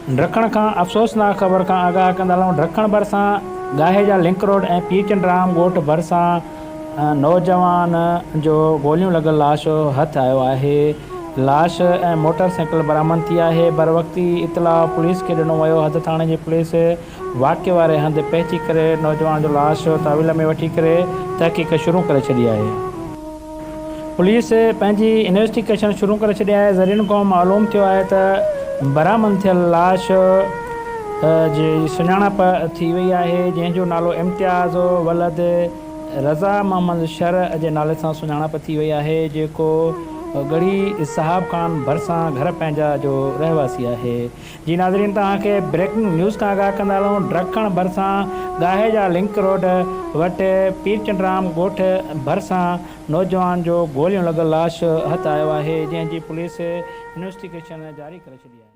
ڊکڻ کان افسوسناڪ خبر کان آگاهه ڪندا هلون ڊکڻ ڀرسان ڳاهي جا لنڪ روڊ ۽ پير چنڊرام ڳوٺ ڀرسان نوجوان جو گوليون لڳل لاش هٿ آيو آهي لاش ۽ موٽر سائيڪل برآمد ٿي آهي بروقتي اطلاع پوليس کي ڏنو ويو حد ٿاڻي جي پوليس واقعي واري هنڌ پهچي ڪري نوجوان جو لاش تحويل ۾ وٺي ڪري تحقيق شروع ڪري ڇڏي آهي. پوليس پنهنجي انويسٽيگيشن شروع ڪري ڇڏي آهي، ذريعن کان معلوم ٿيو آهي ته برآمد ٿيل لاش جي سڃاڻپ ٿي وئي آهي، جنهن جو نالو امتياز ولد رضا محمد شر جي نالي سان سڃاڻپ ٿي وئي آهي، جيڪو ڳڙهي صاحب خان ڀرسان گهر پنهنجا جو رهواسي آهي. جي ناظرين توهان کي بريڪنگ نيوز کان آگاهه ڪندا هلون ڊرکڻ ڀرسان ڳاهي جا لنڪ روڊ وٽ پير چنڊرام ڳوٺ ڀرسان نوجوان جو گوليون لڳل لاش هٿ آيو آهي جنهن جي پوليس انويسٽيگيشن جاري ڪري ڇڏي آهي.